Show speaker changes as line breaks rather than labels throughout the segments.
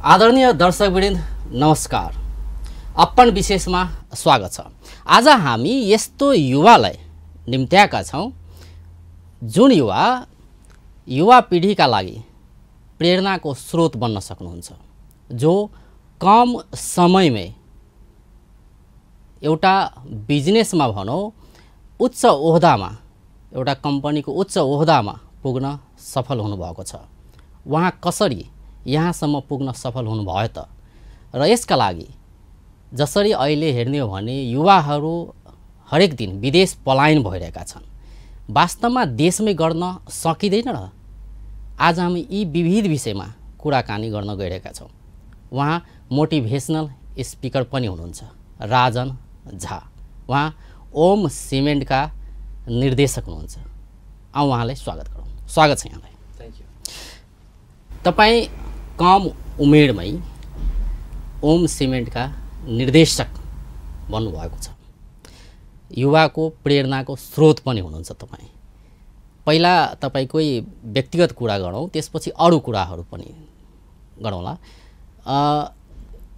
आदरणीय दर्शकवृन्द नमस्कार। अपन विशेषमा स्वागत छ। आज हामी यस्तो युवालाई निम्त्याएका छौं जुन युवा पीढीका लागि प्रेरणाको स्रोत बन्न सक्नुहुन्छ, जो कम समयमै एउटा बिजनेसमा भनौं उच्च ओहदामा, एउटा कम्पनीको उच्च ओहदामा पुग्न सफल हुनुभएको छ। उहाँ कसरी यहाँसम्म पुग्न सफल हुनुभयो त? र यसका लागि जसरी अहिले हेर्ने हो भने युवाहरू हरेक दिन विदेश पलायन भइरहेका छन्, वास्तवमा देशमै गर्न सकिँदैन र? आज हामी यी विविध विषयमा कुराकानी गर्न गइरहेका छौं। उहाँ मोटिभेशनल स्पिकर पनि हुनुहुन्छ, राजन झा। उहाँ ओम सिमेन्टका निर्देशक हुनुहुन्छ। आउँ उहाँलाई स्वागत गरौँ। स्वागत छ यहाँलाई।
Thank you.
तपाई कम उमेरमै ओम सिमेन्टका निर्देशक बन्नुभएको छ। युवाको प्रेरणाको स्रोत पनि हुनुहुन्छ तपाई। पहिला तपाईकै व्यक्तिगत कुरा गरौँ, त्यसपछि अरू कुराहरू पनि गरौँला।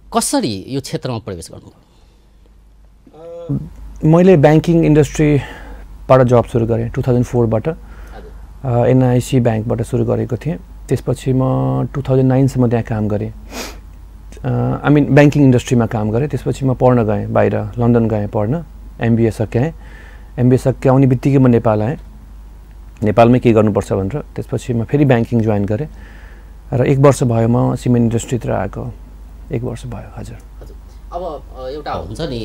कसरी यो क्षेत्रमा प्रवेश गर्नुभयो?
मैले बैंकिङ इन्डस्ट्रीबाट जब सुरु गरेँ 2004 बाट। एनआईसी बैंकबाट सुरु गरेको थिएँ। त्यसपछि म 2009 सम्म त्यहाँ काम गरेँ। आई मिन बैंकिङ इन्डस्ट्रीमा काम गरेँ। त्यसपछि म पढ्न गएँ, बाहिर लन्डन गएँ पढ्न। एमबीए सकेँ। एमबीए सकाउने बित्तिकै म नेपाल आएँ। नेपालमै के गर्नुपर्छ भनेर त्यसपछि म फेरि बैंकिङ जोइन गरेँ र 1 वर्ष भयो म सिमेन्ट इन्डस्ट्रीतिर आएको। 1 वर्ष भयो। हजुर।
अब एउटा हुन्छ नि,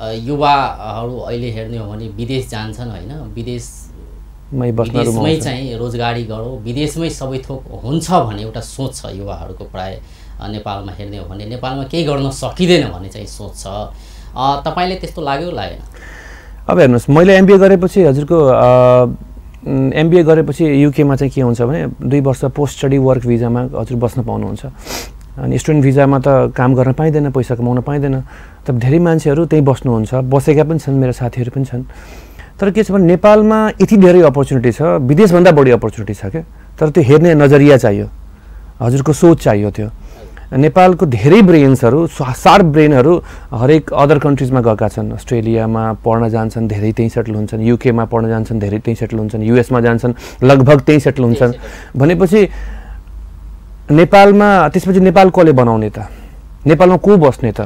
युवाहरू अहिले हेर्ने हो भने विदेश जान्छन् हैन? विदेशमै चाहिँ रोजगारी गरौँ, विदेशमै सबै थोक हुन्छ भन्ने एउटा सोच छ युवाहरूको। प्राय नेपालमा हेर्ने हो भने नेपालमा केही गर्न सकिँदैन भन्ने चाहिँ सोच छ। तपाईले त्यस्तो लाग्यो लागेन?
अब हेर्नुस्, मैले एमबीए गरेपछि हजुरको एमबीए गरेपछि युकेमा चाहिँ के हुन्छ भने 2 वर्ष पोस्ट स्टडी वर्क भिजामा हजुर बस्न पाउनुहुन्छ। अनि स्टुडेन्ट भिजामा त काम गर्न पाइँदैन, पैसा कमाउन पाइँदैन। तर धेरै मान्छेहरू त्यही बस्नुहुन्छ, बसेका पनि छन्, मेरा साथीहरू पनि छन्। तर के छ भने नेपालमा यति धेरै अपर्च्युनिटी छ, विदेशभन्दा बढी अपर्च्युनिटी छ के। तर त्यो हेर्ने नजरिया चाहियो, हजुरको सोच चाहियो। त्यो नेपालको धेरै ब्रेन्सहरू, शार्प ब्रेनहरू हरेक अदर कन्ट्रिजमा गएका छन्। अस्ट्रेलियामा पढ्न जान्छन्, धेरै त्यहीँ सेटल हुन्छन्। युकेमा पढ्न जान्छन्, धेरै त्यहीँ सेटल हुन्छन्। युएसमा जान्छन्, लगभग त्यहीँ सेटल हुन्छन्। भनेपछि नेपालमा त्यसपछि नेपाल कसले बनाउने त? नेपालमा को बस्ने त?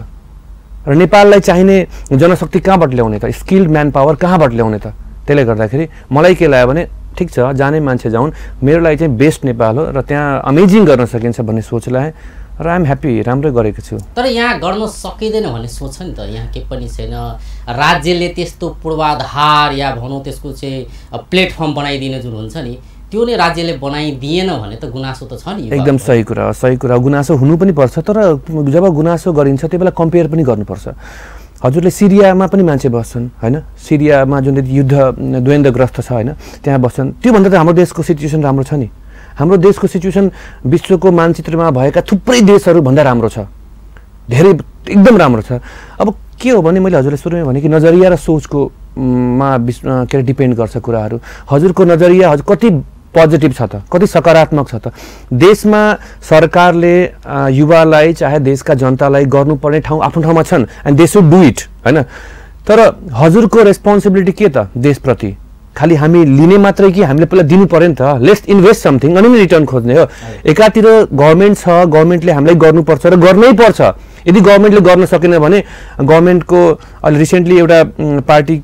र नेपाललाई चाहिने जनशक्ति कहाँबाट ल्याउने त? स्किल्ड म्यान पावर कहाँबाट ल्याउने त? त्यसले गर्दाखेरि मलाई के लाग्यो भने ठिक छ, जाने मान्छे जाउन्, मेरो लागि चाहिँ बेस्ट नेपाल हो र त्यहाँ अमेजिङ गर्न सकिन्छ भन्ने सोच लाएँ र आइएम ह्याप्पी, राम्रै गरेको छु।
तर यहाँ गर्न सकिँदैन भन्ने सोच नि त? यहाँ के पनि छैन, राज्यले त्यस्तो पूर्वाधार या भनौँ त्यसको चाहिँ प्लेटफर्म बनाइदिने जुन हुन्छ नि, त्यो नै राज्यले बनाइदिएन भने त गुनासो त छ नि।
एकदम सही कुरा, सही कुरा। गुनासो हुनु पनि पर्छ, तर जब गुनासो गरिन्छ त्यो बेला कम्पेयर पनि गर्नुपर्छ। हजुरले सिरियामा पनि मान्छे बस्छन् हैन? सिरियामा जुन युद्ध द्वन्द्वग्रस्त छ हैन, त्यहाँ बस्छन्। त्योभन्दा त हाम्रो देशको सिचुएसन राम्रो छ नि। हाम्रो देशको सिचुएसन विश्वको मानचित्रमा भएका थुप्रै देशहरू भन्दा राम्रो छ, धेरै एकदम राम्रो छ। अब के हो भने मैले हजुरले सुरुमै भने कि नजरिया र सोचको के डिपेन्ड गर्छ कुराहरू। हजुरको नजरिया हजुर कति पोजिटिभ छ त, कति सकारात्मक छ त? देशमा सरकारले युवालाई चाहे देशका जनतालाई गर्नुपर्ने ठाउँ आफ्नो ठाउँमा छन्, and they should do it हैन? तर हजुरको रेस्पोन्सिबिलिटी के त देशप्रति? खालि हामी लिने मात्रै कि हामीले पहिला दिनु पर्यो नि त? लेट्स इन्भेस्ट समथिङ अनि रिटर्न खोज्ने हो। एकातिर गभर्नमेन्ट छ, गभर्नमेन्टले हामीलाई गर्नुपर्छ र गर्नै पर्छ। यदि गभर्नमेन्टले गर्न सकेन भने गभर्नमेन्टको अहिले रिसेन्टली एउटा पार्टी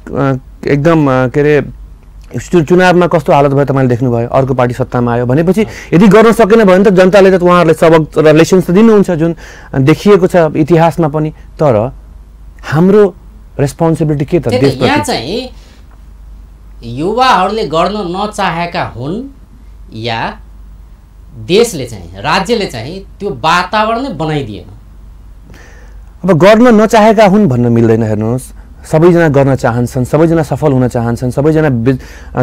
एकदम के अरे चुनावमा कस्तो हालत भयो तपाईँले देख्नुभयो, अर्को पार्टी सत्तामा आयो भनेपछि यदि गर्न सकेन भने त जनताले त उहाँहरूलाई सबक र लेसन्स त दिनुहुन्छ, जुन देखिएको छ इतिहासमा पनि। तर हाम्रो रेस्पोन्सिबिलिटी के त देशप्रति?
यहाँ चाहिँ युवाहरूले गर्न नचाहेका हुन् या देशले चाहिँ, राज्यले चाहिँ त्यो वातावरण बनाइदिएन?
अब गर्न नचाहेका हुन् भन्न मिल्दैन। हेर्नुहोस्, सबैजना गर्न चाहन्छन्, सबैजना सफल हुन चाहन्छन्, सबैजना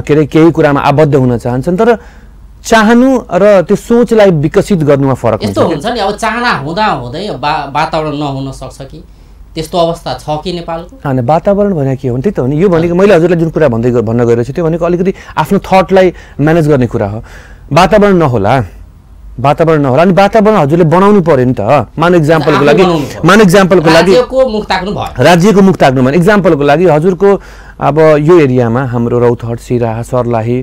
के अरे केही कुरामा आबद्ध हुन चाहन्छन्। तर चाहनु र त्यो सोचलाई विकसित गर्नुमा फरक हुन्छ।
यस्तो हुन्छ नि, अब चाहना हुँदा हुँदै वातावरण नहुन सक्छ कि? त्यस्तो अवस्था छ कि नेपालको?
हैन, वातावरण भने के हो? त्यही त हो नि। यो भनेको मैले हजुरलाई जुन कुरा भन्न गइरहेको छु त्यो भनेको अलिकति आफ्नो थटलाई म्यानेज गर्ने कुरा हो। वातावरण नहोला, वातावरण नहोला अनि वातावरण हजुरले बनाउनु पर्यो नि त मान एक्जाम्पलको लागि राज्यको मुख ताक्नु भने एक्जाम्पलको लागि हजुरको अब यो एरियामा हाम्रो रौतहट सिराहा सर्लाही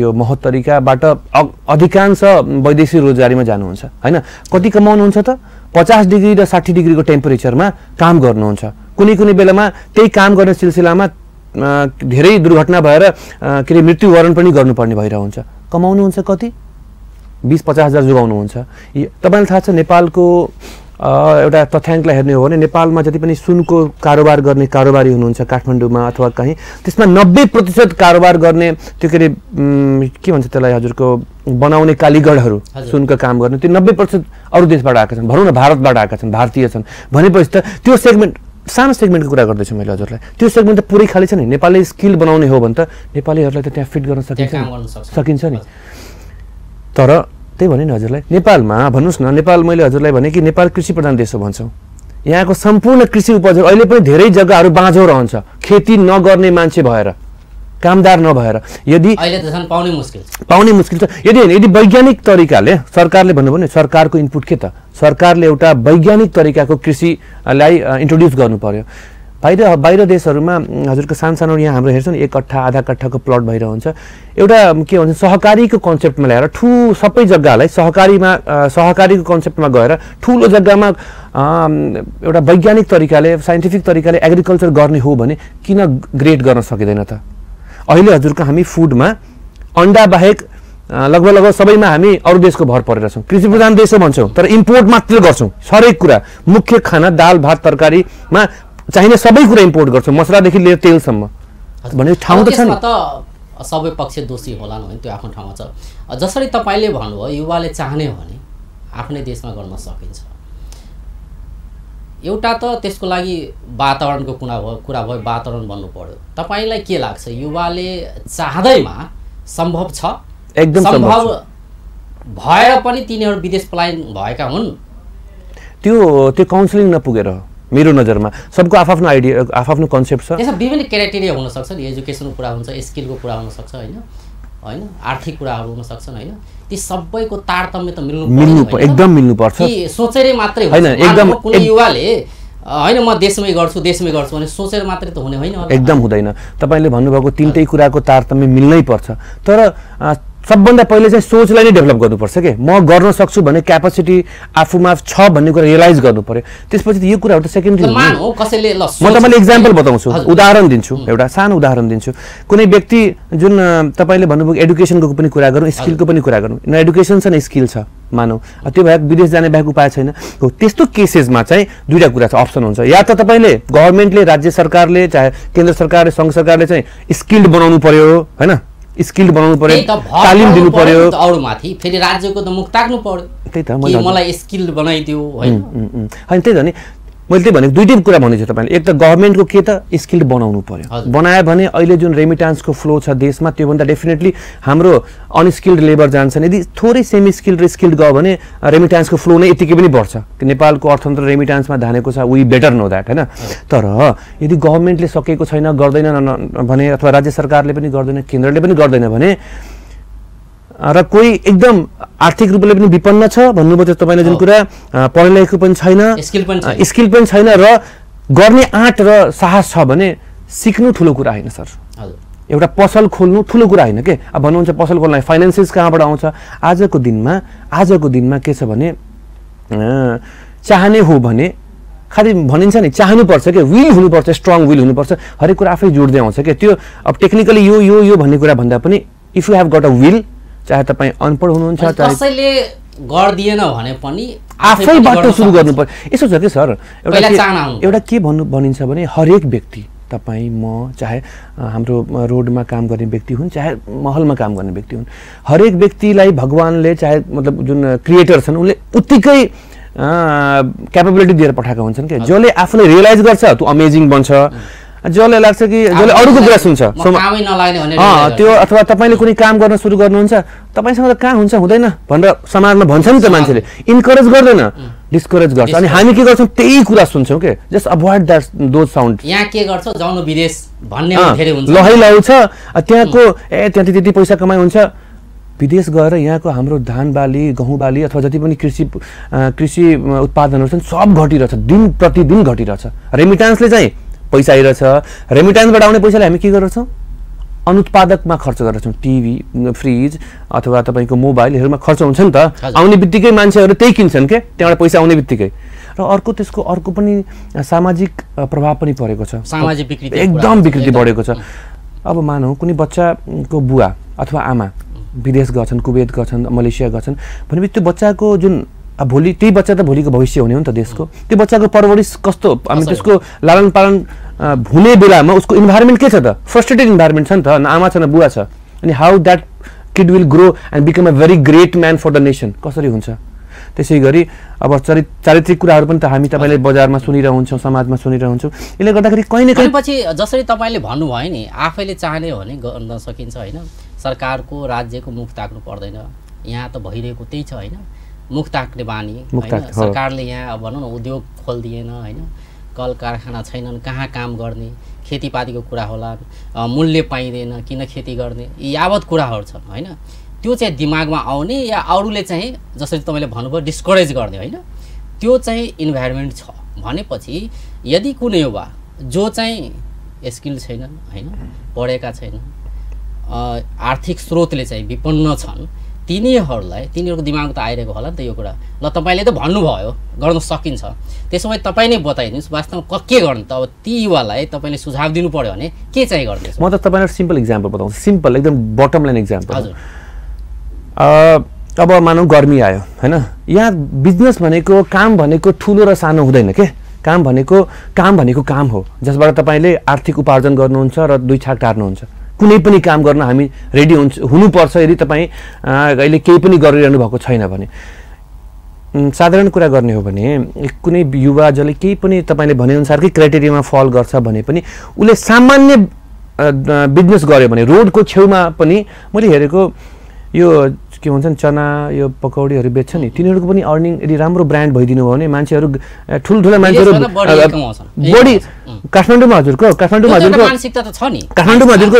यो महोत्तरीकाबाट अधिकांश वैदेशिक रोजगारीमा जानुहुन्छ हैन कति कमाउनुहुन्छ त 50 डिग्री र 60 डिग्रीको टेम्परेचरमा काम गर्नुहुन्छ कुनै कुनै बेलामा त्यही काम गर्ने सिलसिलामा धेरै दुर्घटना भएर के रे मृत्युवरण पनि गर्नुपर्ने भइरहन्छ कमाउनुहुन्छ कति 20-50 हजार जोगाउनुहुन्छ तपाईलाई थाहा छ नेपालको एउटा तथ्याङ्कलाई हेर्ने हो भने नेपालमा जति पनि सुनको कारोबार गर्ने कारोबारी हुनुहुन्छ काठमाडौँमा अथवा कहीँ त्यसमा 90% कारोबार गर्ने त्यो के रे के भन्छ त्यसलाई हजुरको बनाउने कालीगढहरू सुनको काम गर्ने त्यो 90% अरु देशबाट आएका छन् भनौँ न भारतबाट आएका छन् भारतीय छन् भनेपछि त त्यो सेगमेन्ट सानो सेगमेन्टको कुरा गर्दैछु मैले हजुरलाई त्यो सेगमेन्ट त पुरै खाली छ नि नेपालले स्किल बनाउने हो भने त नेपालीहरूलाई त त्यहाँ फिट गर्न सकिन्छ नि तर त्यही भने नि हजुरलाई नेपालमा भन्नुस् न नेपाल मैले हजुरलाई भने कि नेपाल कृषि प्रधान देश हो भन्छौँ यहाँको सम्पूर्ण कृषि उपजहरू अहिले पनि धेरै जग्गाहरू बाँझो रहन्छ खेती नगर्ने मान्छे भएर कामदार नभएर यदि
अहिले त झन्
पाउने मुस्किल छ यदि वैज्ञानिक तरिकाले सरकारले भन्नु भने सरकारको इनपुट के त सरकारले एउटा वैज्ञानिक तरिकाको कृषिलाई इन्ट्रोड्युस गर्नु पर्यो बाहिर देशहरूमा हजुरको सानो यहाँ हाम्रो हेर्छौँ 1 कट्ठा आधा कट्ठाको प्लट भइरहन्छ एउटा के भन्छ सहकारीको कन्सेप्टमा ल्याएर सबै जग्गालाई सहकारीको कन्सेप्टमा गएर ठुलो जग्गामा एउटा वैज्ञानिक तरिकाले साइन्टिफिक तरिकाले एग्रिकल्चर गर्ने हो भने किन ग्रेड गर्न सकिँदैन त अहिले हजुरको हामी फुडमा अन्डा बाहेक लगभग सबैमा हामी अरू देशको भर परेर छौँ कृषि प्रधान देश भन्छौँ तर इम्पोर्ट मात्र गर्छौँ हरेक कुरा मुख्य खाना दाल भात तरकारीमा चाहिने सबै कुरा इम्पोर्ट गर्छौँ मसलादेखि लिएर तेलसम्म भने ठाउँ त छ नि
सबै पक्ष दोषी होलान् भने त्यो आफ्नो ठाउँमा छ जसरी तपाईले भन्नुभयो युवाले चाहने हो भने आफ्नै देशमा गर्न सकिन्छ एउटा त त्यसको लागि वातावरणको कुरा भयो वातावरण बन्नु पर्यो तपाईलाई के लाग्छ युवाले चाहदैमा सम्भव छ
एकदम सम्भव
भएर पनि तिनीहरू विदेश पलायन भएका हुन्
त्यो काउन्सिलिङ नपुगेर मेरो नजरमा सबको आफ्नो आइडिया आफ्नो कन्सेप्ट छ
त्यसमा विभिन्न क्राइटेरिया हुन सक्छ नि एजुकेसनको कुरा हुन्छ स्किलको कुरा हुन सक्छ हैन आर्थिक कुराहरू हुन सक्छन् हैन ती सबैको तारतम्य त मिल्नु
एकदम मिल्नु पर्छ
कि सोचेरै मात्रै होइन एकदम कुनै युवाले हैन म देशमै गर्छु भने सोचेर मात्रै त हुने होइन
एकदम हुँदैन तपाईले भन्नुभएको तीनटै कुराको तारतम्य मिल्नै पर्छ तर सबभन्दा पहिले चाहिँ सोचलाई नै डेभलप गर्नुपर्छ के म गर्न सक्छु भन्ने क्यापासिटी आफूमा छ भन्ने कुरा रियलाइज गर्नु पर्यो त्यसपछि त यो कुराहरु त सेकेन्डरी
हो कसैले ल
म तपाईलाई एक्जाम्पल बताउँछु उदाहरण दिन्छु एउटा सानो उदाहरण दिन्छु कुनै व्यक्ति जुन तपाईले भन्नुभयो एडुकेसनको पनि कुरा गरौँ स्किलको पनि कुरा गरौँ न एडुकेसन छ न स्किल छ मानौ त्यो भए विदेश जाने बाहेक उपाय छैन हो त्यस्तो केसेसमा चाहिँ दुईटा कुरा छ अप्सन हुन्छ या त तपाईले गभर्नमेन्टले राज्य सरकारले चाहे केन्द्र सरकारले संघ सरकारले चाहिँ स्किल्ड बनाउनु पर्यो हैन स्किल्ड बनाउनु पर्यो तालिम दिनु पर्यो
अरु माथि फेरि राज्यको त मुख ताक्नु पर्यो
त्यही त
मलाई स्किल्ड बनाइदियो हैन
हैन त्यही त नि मैले त्यही भने दुईटै कुरा भन्दैछु तपाईले एक त गभर्नमेन्टको के त स्किल्ड बनाउनु पर्यो बनायो भने अहिले जुन रेमिटान्सको फ्लो छ देशमा त्यो भन्दा डेफिनेटली हाम्रो अनस्किल्ड लेबर जान्छन् यदि थोरै सेमी स्किल्ड र स्किल्ड गयो भने रेमिटान्सको फ्लो नै यतिकै पनि बढ्छ नेपालको अर्थतन्त्र रेमिटान्समा धानेको छ वी बेटर नो दैट हैन तर यदि गभर्नमेन्टले सकेको छैन गर्दैन भने अथवा राज्य सरकारले पनि गर्दैन केन्द्रले पनि गर्दैन भने र कोही एकदम आर्थिक रूपले पनि विपन्न छ भन्नुभयो तपाईले जुन कुरा पढे लेखेको पनि छैन स्किल पनि छैन र गर्ने आँट र साहस छ भने सिक्नु ठुलो कुरा हैन सर एउटा पसल खोल्नु ठुलो कुरा हैन के अब भन्नुहुन्छ पसल खोल्न फाइनान्सेस कहाँबाट आउँछ आजको दिनमा के छ भने चाहने हो भने खाली भनिन्छ नि चाहनु पर्छ के विल हुनुपर्छ स्ट्रङ विल हुनुपर्छ हरेक कुरा आफै जोड्दै आउँछ के त्यो अब टेक्निकली यो भन्ने कुरा भन्दा पनि if you have got a will चाहे तपाईं अनपढ हुनुहुन्छ चाहे
कसैले गर्दिएन भने पनि
आफैबाट सुरु गर्नु पर्छ यसो छ के सर एउटा के भनिन्छ भने हरेक व्यक्ति तपाईं म चाहे हाम्रो रोडमा काम गर्ने व्यक्ति हुन् चाहे महलमा काम गर्ने व्यक्ति हुन् हरेक व्यक्तिलाई भगवानले चाहे मतलब जुन क्रिएटर छन् उनले उत्तिकै क्यापेबिलिटी दिएर पठाएका हुन्छन् के जसले आफूले रियलाइज गर्छ त्यो अमेजिङ बन्छ जसले लाग्छ कि जसले अरूको कुरा सुन्छ त्यो अथवा तपाईले कुनै काम गर्न सुरु गर्नुहुन्छ तपाईसँग त कहाँ हुन्छ हुँदैन भनेर समाजमा भन्छ नि त मान्छेले इन्करेज गर्दैन डिस्करेज गर्छ अनि हामी के गर्छौं त्यही कुरा सुन्छौं के just avoid that those sound
यहाँ के गर्छ जाउनु विदेश भन्ने धेरै हुन्छ
लहै लाउँछ त्यहाँको त्यहाँ त्यति पैसा कमाइ हुन्छ विदेश गएर यहाँको हाम्रो धान बाली गहुँ बाली अथवा जति पनि कृषि उत्पादनहरू छन् सब घटिरहेछ, दिन प्रतिदिन घटिरहेछ। रेमिटान्सले चाहिँ पैसा आइरहेछ, रेमिटान्सबाट आउने पैसाले हामी के गर्छौँ अनुत्पादकमा खर्च गर्छौँ। टिभी फ्रिज अथवा तपाईँको मोबाइलहरूमा खर्च हुन्छ नि त, आउने बित्तिकै मान्छेहरू त्यही किन्छन् के, त्यहाँबाट पैसा आउने बित्तिकै। र अर्को त्यसको अर्को पनि सामाजिक प्रभाव पनि परेको छ,
सामाजिक विकृति
एकदम विकृति बढेको छ। अब मानौँ कुनै बच्चाको बुवा अथवा आमा विदेश गएछन्, कुवेत गएछन्, मलेसिया गएछन् भनेपछि त्यो बच्चाको जुन भोलि त्यही बच्चा त भोलिको भविष्य हुने हो नि त देशको, त्यो बच्चाको परवरिश कस्तो, हामी त्यसको लालन पालन हुने बेलामा उसको इन्भाइरोमेन्ट के छ त, फ्रस्ट्रेटेड इन्भाइरोमेन्ट छ नि त, न आमा छ न बुवा छ। अनि how that kid will grow and become a very great man for the nation, कसरी हुन्छ। त्यसै गरी अब चारित्रिक कुराहरू पनि त हामी तपाईँले बजारमा सुनिरहन्छौँ, समाजमा सुनिरहन्छौँ। यसले गर्दाखेरि कहीँ न कहीँ
पछि जसरी तपाईँले भन्नुभयो नि आफैले चाहने हो भने गर्न सकिन्छ होइन, सरकारको राज्यको मुख ताक्नु पर्दैन, यहाँ त भइरहेको त्यही छ होइन, मुख ताक्ने बानी होइन। सरकारले यहाँ अब भनौँ न उद्योग खोलिदिएन होइन, कल कारखाना छैनन्, कहाँ काम गर्ने, खेतीपातीको कुरा होला, मूल्य पाइँदैन, किन खेती गर्ने, यी यावत कुराहरू छन् होइन। त्यो चाहिँ दिमागमा आउने या अरूले चाहिँ जसरी तपाईँले भन्नुभयो डिस्करेज गर्ने होइन, त्यो चाहिँ इन्भाइरोमेन्ट छ भनेपछि यदि कुनै युवा जो चाहिँ स्किल छैन होइन, पढेका छैन, आर्थिक स्रोतले चाहिँ विपन्न छन्, तिनीहरूको दिमागमा त आइरहेको होला नि त यो कुरा। ल तपाईँले त भन्नुभयो गर्न सकिन्छ, त्यसो भए तपाईँ नै बताइदिनुहोस् वास्तवमा के गर्नु त। अब ती युवालाई तपाईँले सुझाव दिनु पर्यो भने के चाहिँ गर्ने?
म त तपाईँलाई सिम्पल इक्जाम्पल बताउँछु, सिम्पल एकदम बटम लाइन इक्जाम्पल।
हजुर,
अब मानौँ गर्मी आयो होइन, यहाँ बिजनेस भनेको काम भनेको ठुलो र सानो हुँदैन के, काम भनेको काम हो जसबाट तपाईँले आर्थिक उपार्जन गर्नुहुन्छ र दुई छाक टार्नुहुन्छ। कुनै पनि काम गर्न हामी रेडी हुनुपर्छ यदि तपाईँ अहिले केही पनि गरिरहनु भएको छैन भने। साधारण कुरा गर्ने हो भने कुनै युवा जसले केही पनि तपाईँले भनेअनुसारकै क्राइटेरियामा फल गर्छ भने पनि उसले सामान्य बिजनेस गर्यो भने रोडको छेउमा पनि मैले हेरेको यो के भन्छ नि चना यो पकौडीहरू बेच्छ नि, तिनीहरूको पनि अर्निङ यदि राम्रो ब्रान्ड भइदिनु भयो भने मान्छेहरू ठुल्ठुला मान्छेहरू बढी काठमाडौँमा हजुरको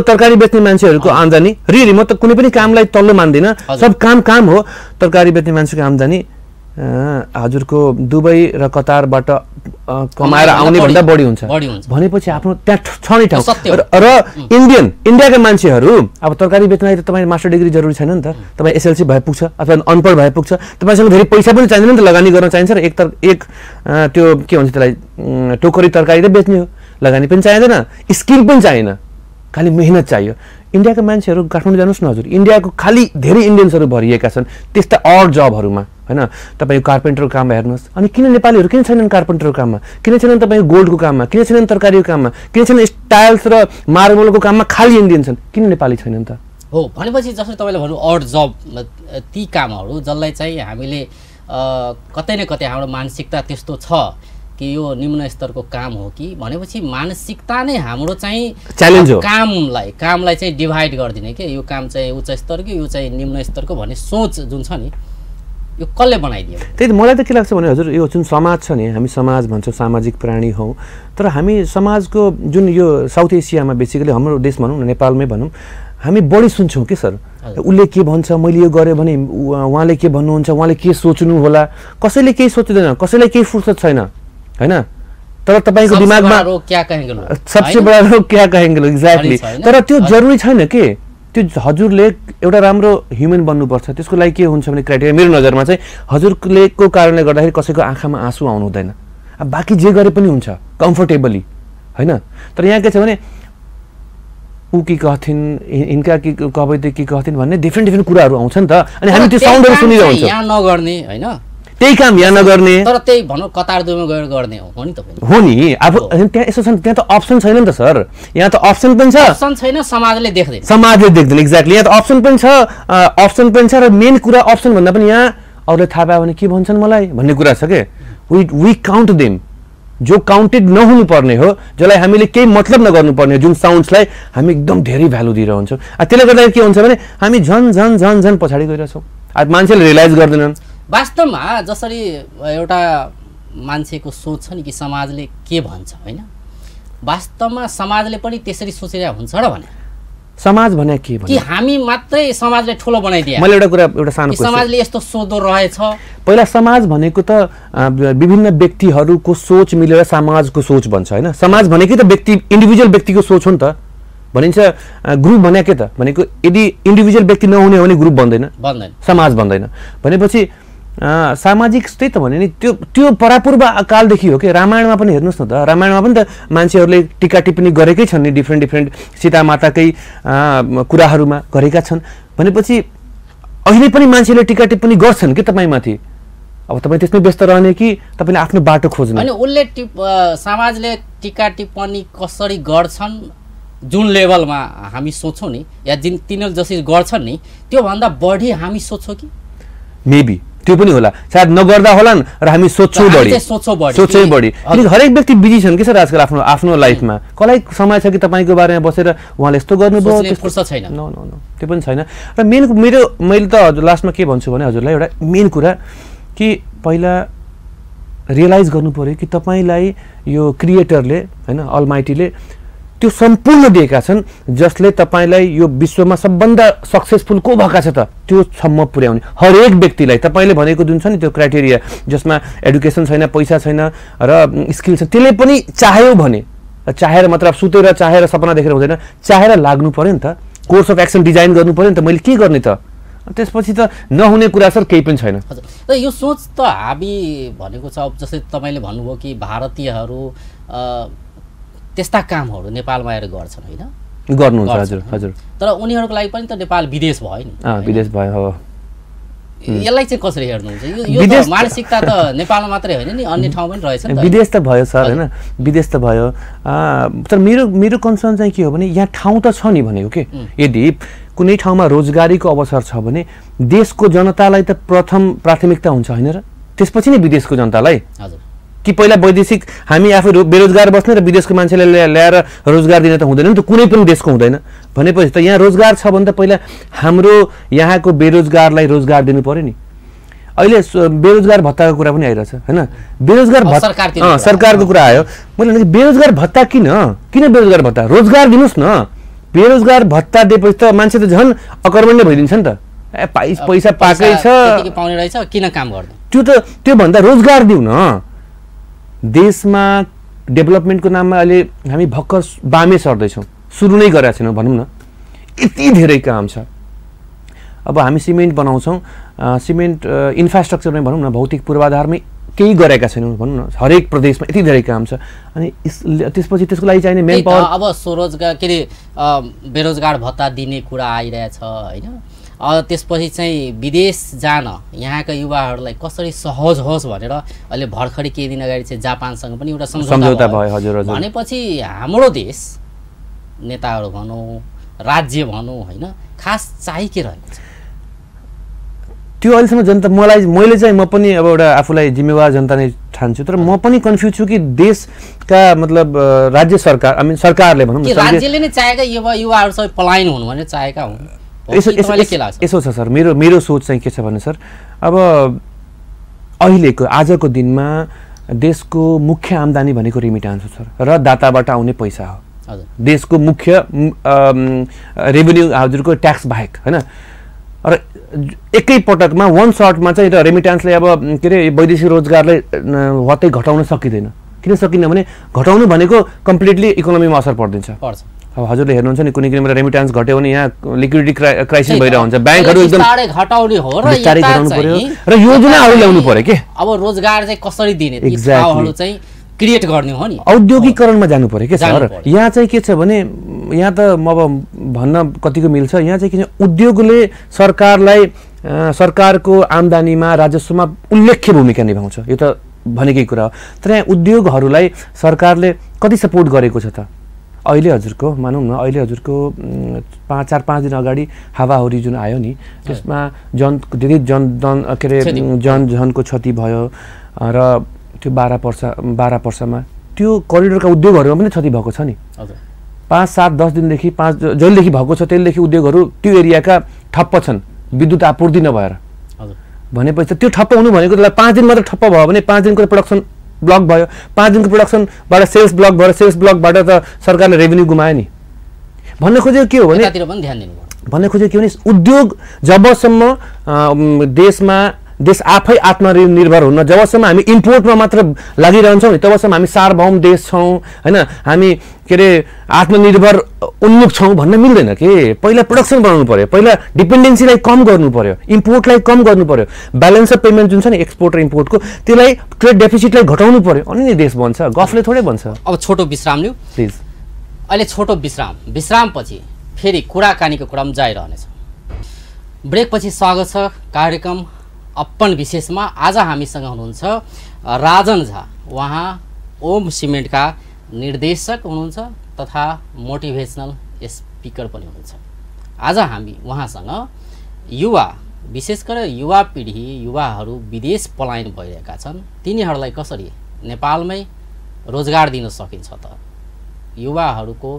तरकारी बेच्ने मान्छेहरूको आम्दानी रियली, म त कुनै पनि कामलाई तल्लो मान्दिनँ, सब काम हो। तरकारी बेच्ने मान्छेको आम्दानी हजुरको दुबई र कतारबाट कमाएर आउने भन्दा बढी हुन्छ भनेपछि आफ्नो त्यहाँ छ नै ठाउँ। र इन्डियाका मान्छेहरू अब तरकारी बेच्नलाई त तपाईँ मास्टर डिग्री जरुरी छैन नि त, तपाईँ एसएलसी भए पुग्छ अथवा अनपढ भए पुग्छ, तपाईँसँग धेरै पैसा पनि चाहिँदैन नि त, लगानी गर्न चाहिन्छ र एक त्यो के भन्छ त्यसलाई टोकरी तरकारी त बेच्ने हो, लगानी पनि चाहिँदैन, स्किल पनि चाहिएन, खालि मेहनत चाहियो। इन्डियाका मान्छेहरू काठमाडौँ जानुहोस् न हजुर, इन्डियाको खालि धेरै इन्डियन्सहरू भरिएका छन् त्यस्ता अड जबहरूमा होइन। तपाईँको कार्पेन्टरको काममा हेर्नुहोस्, अनि किन नेपालीहरू किन छैनन् कार्पेन्टरको काममा, किन छैनन् तपाईँको गोल्डको काममा, किन छैनन् तरकारीको काममा, किन छैनन् टाइल्स र मार्बलको काममा खालि इन्डियन छन्, किन नेपाली छैनन् त?
हो भनेपछि जसरी तपाईँले भन्नु अड जब ती कामहरू जसलाई चाहिँ हामीले कतै न कतै हाम्रो मानसिकता त्यस्तो छ कि यो निम्न स्तरको काम हो कि भनेपछि मानसिकता नै हाम्रो चाहिँ
च्यालेन्ज हो।
कामलाई चाहिँ डिभाइड गरिदिने के, यो काम चाहिँ उच्च स्तरको यो चाहिँ निम्न स्तरको भन्ने सोच जुन छ नि यो कसले बनाइदियो?
त्यही त मलाई त के लाग्छ भने हजुर यो जुन समाज छ नि, हामी समाज भन्छौँ, सामाजिक प्राणी हौँ, तर हामी समाजको जुन यो साउथ एसियामा बेसिकली हाम्रो देश भनौँ न नेपालमै भनौँ, हामी बढी सुन्छौँ कि सर उसले के भन्छ, मैले यो गरेँ भने उहाँले के भन्नुहुन्छ, उहाँले के सोच्नु होला, कसैले केही सोच्दैन, कसैलाई केही फुर्सद छैन होइन। तर तपाईँको दिमागमा सबसे बडा रोग क्या कहेंगे लोग एक्ज्याक्टली, तर त्यो जरुरी छैन के, त्यो हजुरले एउटा राम्रो ह्युमन बन्नुपर्छ। त्यसको लागि के हुन्छ भने क्राइटेरिया मेरो नजरमा चाहिँ हजुरले को कारणले गर्दाखेरि कसैको आँखामा आँसु आउनु हुँदैन, अब बाँकी जे गरे पनि हुन्छ कम्फर्टेबली होइन। तर यहाँ के छ भने ऊ के कहथिन्, इनका के कहबै त के कहथिन् भन्ने डिफ्रेन्ट कुराहरू आउँछ नि त, अनि हामी त्यो साउन्डहरू सुनिरहन्छौँ।
यहाँ नगर्ने होइन,
त्यही काम यहाँ नगर्ने,
तर त्यही भनौँ कतार दुईमा गएर गर्ने हो नि त,
हो नि। अब त्यहाँ यसो छ, त्यहाँ त अप्सन छैन नि त सर, यहाँ त अप्सन पनि छ,
अप्सन छैन, समाजले देख्दैन,
एक्ज्याक्टली। यहाँ त अप्सन पनि छ र मेन कुरा अप्सन भन्दा पनि यहाँ अरूले थाहा पायो भने के भन्छन् मलाई भन्ने कुरा छ के। वी काउन्ट देम, जो काउन्टेड नहुनु पर्ने हो, जसलाई हामीले केही मतलब नगर्नुपर्ने हो, जुन साउन्ड्सलाई हामी एकदम धेरै भ्यालु दिइरहन्छौँ। त्यसले गर्दाखेरि के हुन्छ भने हामी झन पछाडि गइरहेछौँ, अब मान्छेले रियलाइज गर्दैनन्।
वास्तवमा जसरी एउटा मान्छेको सोच छ नि कि समाजले के भन्छ होइन, वास्तवमा समाजले पनि त्यसरी सोचिरहेको हुन्छ र भने
समाज भने के
कि हामी मात्रै समाजले ठुलो बनाइदिए?
मैले एउटा सानो
समाजले यस्तो सोधो रहेछ।
पहिला समाज भनेको त विभिन्न व्यक्तिहरूको सोच मिलेर समाजको सोच बन्छ हैन। समाज भनेकै त व्यक्ति इन्डिभिजुअल व्यक्तिको सोच हो नि त। भनिन्छ ग्रुप भने के त भनेको यदि इन्डिभिजुअल व्यक्ति नहुने हो भने ग्रुप बन्दैन, समाज बन्दैन। भनेपछि सामाजिक त्यही त भने नि त्यो परापूर्व कालदेखि हो कि। रामायणमा पनि हेर्नुहोस् न त, रामायणमा पनि त मान्छेहरूले टिका टिप्पणी गरेकै छन् नि, डिफ्रेन्ट सीता माताकै कुराहरूमा गरेका छन्। भनेपछि अहिले पनि मान्छेले टिका टिप्पणी गर्छन् कि तपाईँमाथि। अब तपाईँ त्यसमै व्यस्त रहने कि तपाईँले आफ्नो बाटो खोज्ने?
अनि उसले समाजले टिका टिप्पणी कसरी गर्छन् जुन लेभलमा हामी सोच्छौँ नि, या तिनीहरू जसरी गर्छन् नि त्योभन्दा बढी हामी सोच्छौँ कि?
मेबी त्यो पनि होला, सायद नगर्दा होलान् र हामी सोच्छौँ बढी। हरेक व्यक्ति बिजी छन् कि सर आजकल आफ्नो लाइफमा। कसलाई समय छ कि तपाईँको बारेमा बसेर उहाँले यस्तो गर्नुभयो,
फुर्सद छैन।
नो त्यो पनि छैन। र मैले त हजुर लास्टमा के भन्छु भने हजुरलाई एउटा मेन कुरा कि पहिला रियलाइज गर्नु पर्यो कि तपाईँलाई यो क्रिएटरले हैन अलमाइटीले त्यो सम्पूर्ण दिएका छन् जसले तपाईँलाई यो विश्वमा सबभन्दा सक्सेसफुल को भएका छ त त्योसम्म पुर्याउने हरेक व्यक्तिलाई। तपाईँले भनेको जुन छ नि त्यो क्राइटेरिया जसमा एडुकेसन छैन, पैसा छैन र स्किल छ, त्यसले पनि चाह्यो भने, चाहेर मतलब सुतेर चाहेर सपना देखेर हुँदैन, चाहेर लाग्नु पर्यो नि त। कोर्स अफ एक्सन डिजाइन गर्नु पर्यो नि त। मैले के गर्ने त? त्यसपछि त नहुने कुरा सर केही पनि छैन।
हजुर, यो सोच त हामी भनेको छ। अब जस्तै तपाईँले भन्नुभयो कि भारतीयहरू त्यस्ता कामहरू नेपालमा आएर गर्छन् होइन,
गर्नुहुन्छ? हजुर हजुर।
तर उनीहरूको लागि पनि त नेपाल विदेश भयो नि।
विदेश भयो हो।
यसलाई चाहिँ कसरी हेर्नुहुन्छ? यो मानसिकता त नेपालमा मात्रै होइन नि, अन्य ठाउँमा पनि रहेछ नि।
विदेश त भयो सर होइन, विदेश त भयो। तर मेरो कन्सर्न चाहिँ के हो भने यहाँ ठाउँ त छ नि भनेको के। यदि कुनै ठाउँमा रोजगारीको अवसर छ भने देशको जनतालाई त प्रथम प्राथमिकता हुन्छ होइन र? त्यसपछि नै विदेशको जनतालाई।
हजुर।
कि पहिला वैदेशिक हामी आफै बेरोजगार बस्ने र विदेशको मान्छेले ल्याएर रोजगार दिन त हुँदैन नि त, कुनै पनि देशको हुँदैन। भनेपछि त यहाँ रोजगार छ भने त पहिला हाम्रो यहाँको बेरोजगारलाई रोजगार दिनु पर्यो नि। अहिले बेरोजगार भत्ताको कुरा पनि आइरहेछ होइन। बेरोजगार भत्ता सरकारको कुरा आयो। मैले भने बेरोजगार भत्ता किन बेरोजगार भत्ता? रोजगार दिनुहोस् न। बेरोजगार भत्ता दिएपछि त मान्छे त झन् अकर्मण्य भइदिन्छ नि त। पैसा पाकै छ,
पाउने रहेछ, किन काम गर्नु?
त्यो भन्दा रोजगार दिउँ न। देशमा डेभलपमेन्टको नाममा अहिले हामी भर्खर बामे सर्दैछौँ, सुरु नै गरेका छैनौँ भनौँ न। यति धेरै काम छ। अब हामी सिमेन्ट बनाउँछौँ, सिमेन्ट इन्फ्रास्ट्रक्चरमै भनौँ न, भौतिक पूर्वाधारमै केही गरेका छैनौँ भनौँ न। हरेक प्रदेशमा यति धेरै काम छ। अनि त्यसपछि त्यसको लागि चाहिने मेन पावर।
अब स्वरोजगार के अरे बेरोजगार भत्ता दिने कुरा आइरहेछ होइन। त्यसपछि चाहिँ विदेश जान यहाँका युवाहरूलाई कसरी सहज होस् भनेर अहिले भर्खरै केही दिन अगाडि चाहिँ जापानसँग पनि एउटा सम्झौता भयो।
हजुर हजुर।
भनेपछि हाम्रो देश नेताहरू भनौँ, राज्य भनौँ होइन, खास चाहिँ के रहेको छ?
त्यो अहिलेसम्म जनता मैले चाहिँ म पनि अब एउटा आफूलाई जिम्मेवार जनता नै ठान्छु। तर म पनि कन्फ्युज छु कि देशका मतलब राज्य सरकार सरकारले भनौँ न,
राज्यले नै चाहेका युवाहरू सबै पलायन हुनु भने चाहेका हुन्।
यसो छ सर, मेरो सोच चाहिँ के छ भने सर, अब अहिलेको आजको दिनमा देशको मुख्य आम्दानी भनेको रेमिटान्स हो सर, र दाताबाट आउने पैसा हो। देशको मुख्य रेभेन्यू हजुरको ट्याक्स बाहेक होइन। र एकै पटकमा वान सर्टमा चाहिँ रेमिटान्सले अब के अरे वैदेशिक रोजगारलाई वात्तै घटाउन सकिँदैन। किन सकिन्न भने घटाउनु भनेको कम्प्लिटली इकोनोमीमा असर पर्छ। अब हजुरले हेर्नुहुन्छ नि कुनै बेला रेमिटान्स घट्यो भने यहाँ लिक्विडिटी क्राइसिस भइरहेको हुन्छ। ब्याङ्कहरू एकदम
घटाउने हो र
घटाउनु पर्यो र योजनाहरू ल्याउनु पर्यो के।
अब रोजगार चाहिँ कसरी दिने, ठाउँहरू चाहिँ क्रिएट गर्ने हो नि।
औद्योगिकरणमा जानु पर्यो के सर। यहाँ चाहिँ के छ भने यहाँ त अब भन्न कतिको मिल्छ, यहाँ चाहिँ के छ उद्योगले सरकारको आम्दानीमा राजस्वमा उल्लेख्य भूमिका निभाउँछ। यो त भनेकै कुरा हो। तर यहाँ उद्योगहरूलाई सरकारले कति सपोर्ट गरेको छ त? अहिले हजुरको मानौँ न, अहिले हजुरको 4-5 दिन अगाडि हावाहुरी जुन आयो नि, त्यसमा धेरै के अरे जनको क्षति भयो र त्यो 12 वर्षमा त्यो करिडोरका उद्योगहरूमा पनि क्षति भएको छ नि। 5-7-10 दिनदेखि जहिलेदेखि भएको छ त्यसदेखि उद्योगहरू त्यो एरियाका ठप्प छन्, विद्युत आपूर्ति नभएर। भनेपछि त्यो ठप्प हुनु भनेको त्यसलाई 5 दिन मात्र ठप्प भयो भने 5 दिनको प्रोडक्सन ब्लक भयो। 5 दिनको प्रोडक्सनबाट सेल्स ब्लक भएर सेल्स ब्लकबाट त सरकारले रेभेन्यू गुमायो नि। भन्ने खोजेको के हो भने
यतातिर पनि ध्यान दिनु पर्यो।
भन्ने खोजेको के भने उद्योग जबसम्म देश आफै आत्मनिर्भर हुन्न, जबसम्म हामी इम्पोर्टमा मात्र लागिरहन्छौँ नि तबसम्म हामी सार्वभौम देश छौँ हैन, हामी के अरे आत्मनिर्भर उन्मुख छौँ भन्न मिल्दैन कि। पहिला प्रोडक्सन बनाउनु पर्यो, पहिला डिपेन्डेन्सीलाई कम गर्नु पर्यो, इम्पोर्टलाई कम गर्नु पर्यो, ब्यालेन्स अफ पेमेन्ट जुन छ नि एक्सपोर्ट र इम्पोर्टको त्यसलाई ट्रेड डेफिसिटलाई घटाउनु पर्यो, अनि नै देश बन्छ, गफले थोरै बन्छ।
अब छोटो विश्राम लिऊ
प्लिज।
अहिले छोटो विश्रामपछि फेरि कुराकानीको क्रम जाइरहनेछ। ब्रेकपछि स्वागत छ कार्यक्रम अपन विशेषमा। आज हामीसँग हुनुहुन्छ राजन झा, उहाँ ओम सिमेन्टका निर्देशक हुनुहुन्छ तथा मोटिभेसनल स्पिकर पनि हुनुहुन्छ। आज हामी उहाँसँग युवा, विशेष गरेर युवा पिँढी, युवाहरू विदेश पलायन भइरहेका छन्, तिनीहरूलाई कसरी नेपालमै रोजगार दिन सकिन्छ त, युवाहरूको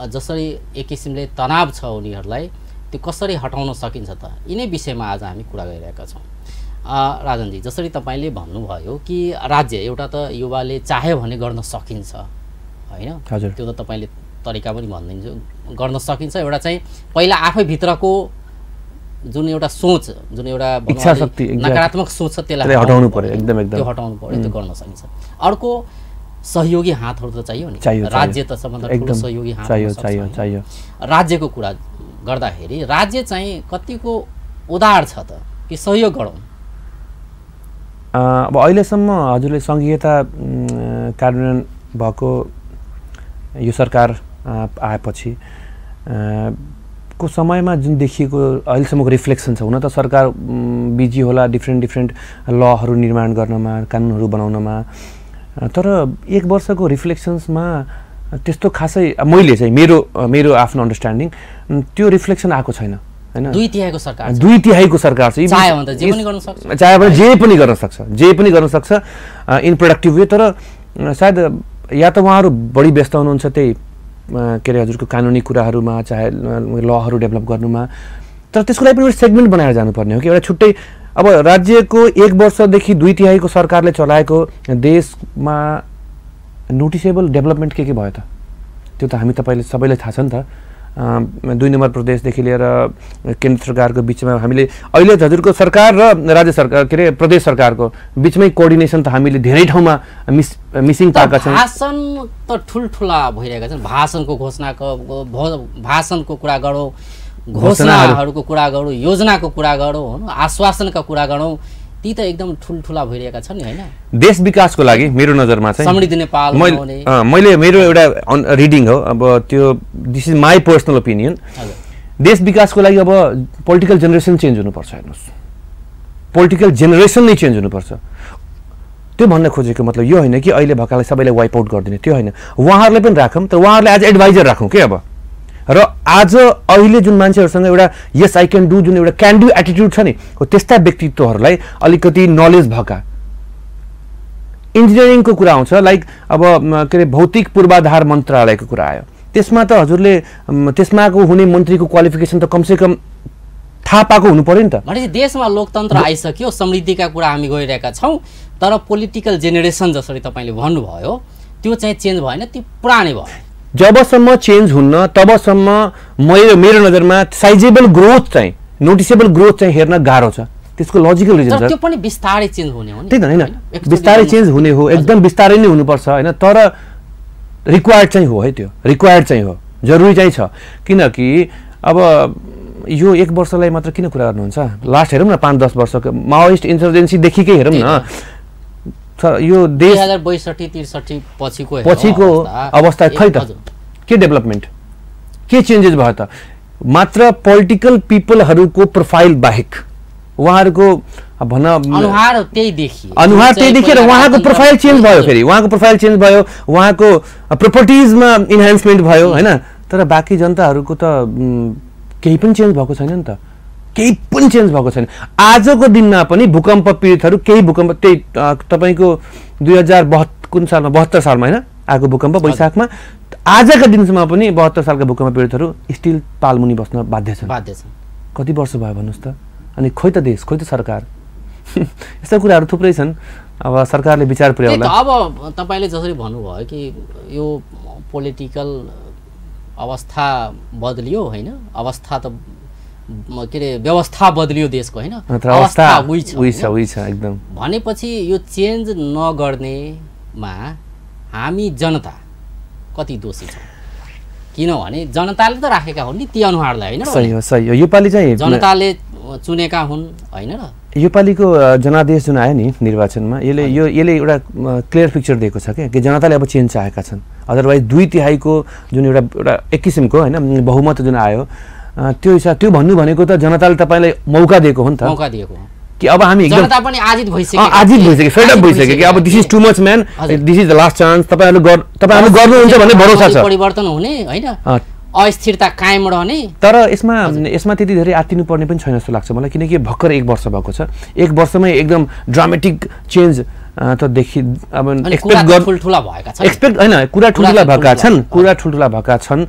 जसरी एक किसिमले तनाव छ उनीहरूलाई त्यो कसरी हटाउन सकिन्छ त, यिनै विषयमा आज हामी कुरा गरिरहेका छौँ। राजनजी, जसरी तपाईँले भन्नुभयो कि राज्य एउटा त युवाले चाह्यो भने गर्न सकिन्छ होइन, त्यो त तपाईँले तरिका पनि भनिदिन्छु, गर्न सकिन्छ। एउटा चाहिँ पहिला आफै भित्रको जुन एउटा सोच, जुन एउटा नकारात्मक सोच छ त्यसलाई हटाउनु पर्यो, एकदम त्यो हटाउनु पर्यो, त्यो गर्न सकिन्छ। अर्को सहयोगी हातहरू त चाहियो नि, राज्य त सबभन्दा ठुलो सहयोगी हात चाहियो। राज्यको कुरा गर्दाखेरि राज्य चाहिँ कतिको उदार छ त कि सहयोग गरौँ?
अब अहिलेसम्म हजुरले सङ्घीयता कार्यान्वयन भएको यो सरकार आएपछि को समयमा जुन देखिएको अहिलेसम्मको रिफ्लेक्सन छ, हुन त सरकार बिजी होला डिफ्रेन्ट लहरू निर्माण गर्नमा, कानुनहरू बनाउनमा, तर एक वर्षको रिफ्लेक्सन्समा त्यस्तो खासै मैले चाहिँ मेरो आफ्नो अन्डरस्ट्यान्डिङ त्यो रिफ्लेक्सन आएको छैन हैन।
2/3 सरकार,
2/3 सरकार चाहिँ
चाह्यो भने जे पनि गर्न सक्छ,
चाह्यो भने जे पनि गर्न सक्छ इन प्रोडक्टिभ वे। तर सायद या त उहाँहरू बढी व्यस्त हुनुहुन्छ त्यही के अरे हजुरको कानुनी कुराहरूमा, चाहे लहरू डेभलप गर्नुमा, तर त्यसको लागि पनि एउटा सेगमेन्ट बनाएर जानुपर्ने हो कि एउटा छुट्टै। अब राज्यको 1 वर्षदेखि 2/3 सरकारले चलाएको देशमा नोटिसेबल डेभलपमेन्ट के भयो त, त्यो त हामी तपाईँले सबैलाई थाहा छ नि त। 2 नम्बर प्रदेशदेखि लिएर केन्द्र सरकारको बिचमा हामीले अहिले हजुरको सरकार र राज्य सरकार के अरे प्रदेश सरकारको बिचमै कोअर्डिनेसन त हामीले धेरै ठाउँमा मिसिङ पाएका छौँ।
भाषण त ठुल्ठुला भइरहेका छन्, भाषणको कुरा गरौँ, घोषणाहरूको कुरा गरौँ, योजनाको कुरा गरौँ, आश्वासनका कुरा गरौँ, ती त एकदम ठुल्ठुला भइरहेका छन् नि हैन।
देश विकासको लागि मेरो नजरमा चाहिँ
समृद्धि नेपाल
मैले मेरो एउटा रिडिङ हो, अब त्यो this is my personal opinion. देश विकासको लागि अब पोलिटिकल जेनेरेसन चेन्ज हुनुपर्छ। हेर्नुहोस्, पोलिटिकल जेनेरेसन नै चेन्ज हुनुपर्छ। त्यो भन्न खोजेको मतलब यो होइन कि अहिले भएकालाई सबैलाई वाइप आउट गरिदिने, त्यो होइन। उहाँहरूलाई पनि राखौँ, तर उहाँहरूलाई एज एडभाइजर राखौँ के। अब र आज अहिले जुन मान्छेहरूसँग एउटा यस आई क्यान डु, जुन एउटा क्यान डु एटिट्युड छ नि, हो त्यस्ता व्यक्तित्वहरूलाई अलिकति नलेज भएका, इन्जिनियरिङको कुरा आउँछ, लाइक अब के अरे भौतिक पूर्वाधार मन्त्रालयको कुरा आयो, त्यसमा त हजुरले त्यसमाको हुने मन्त्रीको क्वालिफिकेसन त कमसेकम थाहा पाएको हुनु पर्यो नि त।
भनेपछि देशमा लोकतन्त्र आइसक्यो, समृद्धिका कुरा हामी गरिरहेका छौँ, तर पोलिटिकल जेनेरेसन जसरी तपाईँले भन्नुभयो त्यो चाहिँ चेन्ज भएन, त्यो पुरानै भयो।
जबसम्म चेन्ज हुन्न तबसम्म मेरो नजरमा साइजेबल ग्रोथ चाहिँ, नोटिसेबल ग्रोथ चाहिँ हेर्न गाह्रो छ। त्यसको लजिकल रिजन छ,
त्यो पनि बिस्तारै चेन्ज हुने हो नि,
त्यही त हैन, बिस्तारै चेन्ज हुने हो, एकदम बिस्तारै नै हुनुपर्छ हैन, तर रिक्वायर्ड चाहिँ हो है, त्यो रिक्वायर्ड चाहिँ हो, जरुरी चाहिँ छ। किनकि अब यो 1 वर्षलाई मात्र किन कुरा गर्नुहुन्छ, लास्ट हेरौँ न 5-10 वर्षको माओइस्ट इन्सर्जेन्सीदेखिकै हेरौँ न, यो देश
2062-63 पछिको
अवस्था खै त के डेभलपमेन्ट, के चेन्जेस भयो त? मात्र पोलिटिकल पिपलहरूको प्रोफाइल बाहेक उहाँहरूको भन्न
अनुहार त्यही देखियो,
र उहाँको प्रोफाइल चेन्ज भयो, फेरि उहाँको प्रोफाइल चेन्ज भयो, उहाँको प्रोपर्टिजमा इन्हान्समेन्ट भयो हैन, तर बाँकी जनताहरूको त केही पनि चेन्ज भएको छैन नि त, केही पनि चेन्ज भएको छैन। आजको दिनमा पनि भूकम्प पीडितहरू केही भूकम्प त्यही तपाईँको 2072 सालमा हैन आएको भूकम्प वैशाखमा, आजका दिनसम्म पनि 72 सालका भूकम्प पीडितहरू स्टिल पालमुनि बस्न बाध्य छन्। कति वर्ष भयो भन्नुहोस् त? अनि खोइ त देश, खोइ त सरकार, यस्ता कुराहरू थुप्रै छन्। अब सरकारले विचार पुर्याउला।
अब तपाईँले जसरी भन्नुभयो कि यो पोलिटिकल अवस्था बदलियो होइन, अवस्था त के अरे व्यवस्था बदलियो देशको होइन, अवस्था उही छ
एकदम।
भनेपछि यो चेन्ज नगर्नेमा हामी जनता कति दोषी छौँ? किनभने जनताले त राखेका हुन् नि ती अनुहारलाई होइन।
सही हो सही हो। योपालि चाहिँ
जनताले चुनेका हुन् होइन र।
योपालिको जनादेश जुन आयो नि निर्वाचनमा यसले एउटा क्लियर पिक्चर दिएको छ कि जनताले अब चेन्ज चाहेका छन्। अदरवाइज 2/3 जुन एउटा एक किसिमको होइन बहुमत जुन आयो त्यो हिसाब त्यो भन्नु भनेको त जनताले तपाईँलाई मौका दिएको हो नि त।
मौका दिएको
कि अब हामी
जनता पनि आजित भइसक्यो,
फेड अप भइसक्यो कि अब this is too much man, this is the last chance, तपाईँहरू गर्नुहुन्छ भन्ने भरोसा छ।
परिवर्तन हुने होइन, अस्थिरता कायम रहने।
तर यसमा त्यति धेरै आत्तिनु पर्ने पनि छैन जस्तो लाग्छ मलाई, किनकि भर्खर 1 वर्ष भएको छ। 1 वर्षमै एकदम ड्रामेटिक चेन्ज त देखि अब एक्सपेक्ट
ठुलठुला भएका छन्,
एक्सपेक्ट होइन कुरा ठुलठुला भएका छन्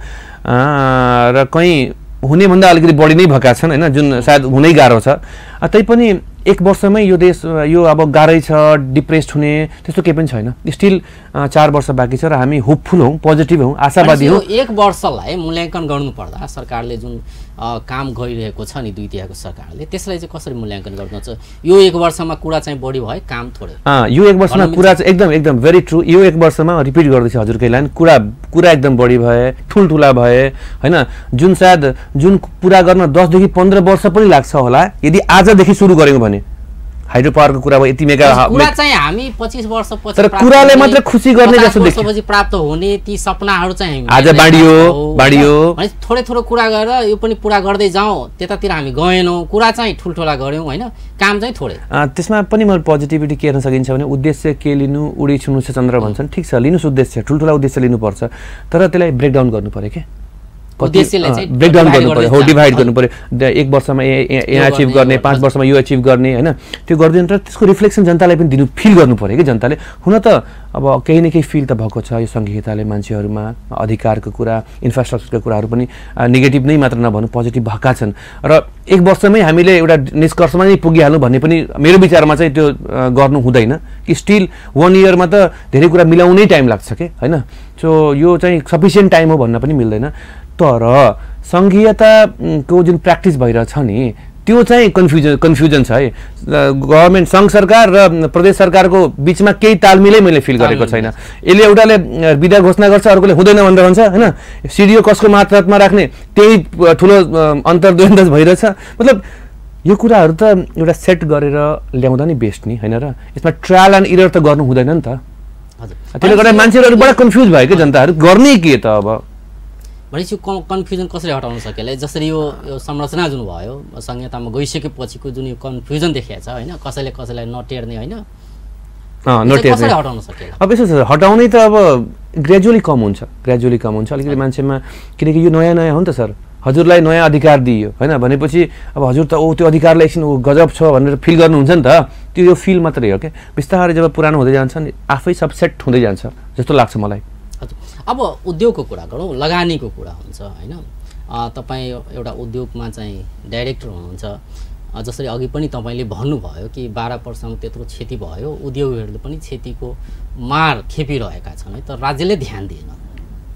र कहीँ हुनेभन्दा अलिकति बढी नै भएका छन् होइन, जुन सायद हुनै गाह्रो छ। तैपनि 1 वर्षमै यो देश यो अब गाह्रै छ, डिप्रेस्ड हुने त्यस्तो केही पनि छैन। स्टिल 4 वर्ष बाँकी छ र हामी होपफुल हौँ, पोजिटिभ हौँ, आशावादी हौँ।
1 वर्षलाई मूल्याङ्कन गर्नुपर्दा सरकारले जुन काम गरिरहेको छ नि 2/3 सरकारले, त्यसलाई चाहिँ कसरी मूल्याङ्कन गर्नुहुन्छ? यो 1 वर्षमा कुरा चाहिँ बढी भयो, काम थोरै।
यो 1 वर्षमा कुरा चाहिँ एकदम भेरी ट्रु। यो 1 वर्षमा रिपिट गर्दैछ हजुरकै लाइन, कुरा एकदम बढी भए, ठुल्ठुला भए होइन, जुन सायद पुरा गर्न 10 देखि 15 वर्ष पनि लाग्छ होला यदि आजदेखि सुरु गऱ्यौँ भने। हाइड्रो पावरको कुरा भयो, यति मेगा
कुरा चाहिँ हामी 25 वर्षपछि
तर कुराले मात्र खुसी गर्ने जस्तो देखिन्छ।
25 वर्षपछि प्राप्त हुने ती सपनाहरू चाहिँ
आज बाडियो
भने थोरै कुरा गरेर यो पनि पुरा गर्दै जाउँ, त्यतातिर हामी गएनौँ, कुरा चाहिँ ठुल्ठुला गऱ्यौँ होइन, काम चाहिँ थोरै।
त्यसमा पनि मैले पोजिटिभिटी के हेर्न सकिन्छ भने उद्देश्य के लिनु, उडी छुनु छ चन्द्र भन्छन्, ठिक छ लिनुहोस् उद्देश्य, ठुल्ठुला उद्देश्य लिनुपर्छ, तर त्यसलाई ब्रेकडाउन गर्नु पऱ्यो क्या, ब्रेकडाउन गर्नु पर्यो, हो डिभाइड गर्नु पर्यो। 1 वर्षमा यहाँ अचिभ गर्ने, 5 वर्षमा यो अचिभ गर्ने होइन, त्यो गरिदिनु तर त्यसको रिफ्लेक्सन जनतालाई पनि दिनु, फिल गर्नु पर्यो कि जनताले। हुन त अब केही न केही फिल त भएको छ यो संघीयताले मान्छेहरूमा, अधिकारको कुरा, इन्फ्रास्ट्रक्चरको कुराहरू पनि नेगेटिभ नै मात्र नभनु पोजिटिभ भएका छन् र 1 वर्षमै हामीले एउटा निष्कर्षमा नै पुगिहाल्नु भन्ने पनि मेरो विचारमा चाहिँ त्यो गर्नु हुँदैन कि स्टिल 1 इयरमा त धेरै कुरा मिलाउनै टाइम लाग्छ कि होइन। सो यो चाहिँ सफिसियन्ट टाइम हो भन्न पनि मिल्दैन। तर सङ्घीयताको जुन प्र्याक्टिस भइरहेछ नि त्यो चाहिँ कन्फ्युजन छ है। गभर्मेन्ट सङ्घ सरकार र प्रदेश सरकारको बिचमा केही तालमेलै मैले फिल गरेको छैन। यसले एउटाले विधा घोषणा गर्छ, अर्कोले हुँदैन भनेर भन्छ होइन, सिडिओ कसको मातहतमा राख्ने त्यही ठुलो अन्तर्द्वन्द भइरहेछ। मतलब यो कुराहरू त एउटा सेट गरेर ल्याउँदा नि बेस्ट नि होइन र, यसमा ट्रायल एन्ड इरर त गर्नु हुँदैन नि त। त्यसले गर्दा मान्छेहरू बडा कन्फ्युज भयो कि जनताहरू, गर्ने के त अब
भनेपछि कन्फ्युजन कसरी हटाउन सकिएला? जसरी यो संरचना जुन भयो संहितामा गइसकेपछिको जुन यो कन्फ्युजन देखिएको छ होइन, कसैलाई नटेर्ने होइन, कसरी हटाउन सकिएला?
अब यसो छ, हटाउनै त अब ग्रेजुअली कम हुन्छ अलिकति मान्छेमा, किनकि यो नयाँ हो नि त सर। हजुरलाई नयाँ अधिकार दिइयो होइन भनेपछि अब हजुर त त्यो अधिकारलाई एकछिन गजब छ भनेर फिल गर्नुहुन्छ नि त, त्यो यो फिल मात्रै हो क्या। बिस्तारै जब पुरानो हुँदै जान्छ नि आफै सब सेट हुँदै जान्छ जस्तो लाग्छ मलाई।
हजुर, अब उद्योगको कुरा गरौँ, लगानीको कुरा हुन्छ होइन। तपाईँ एउटा उद्योगमा चाहिँ डाइरेक्टर हुनुहुन्छ, जसरी अघि पनि तपाईँले भन्नुभयो कि 12 वर्षमा त्यत्रो क्षति भयो, उद्योगहरूले पनि क्षतिको मार खेपिरहेका छन् है, तर राज्यले ध्यान दिएन,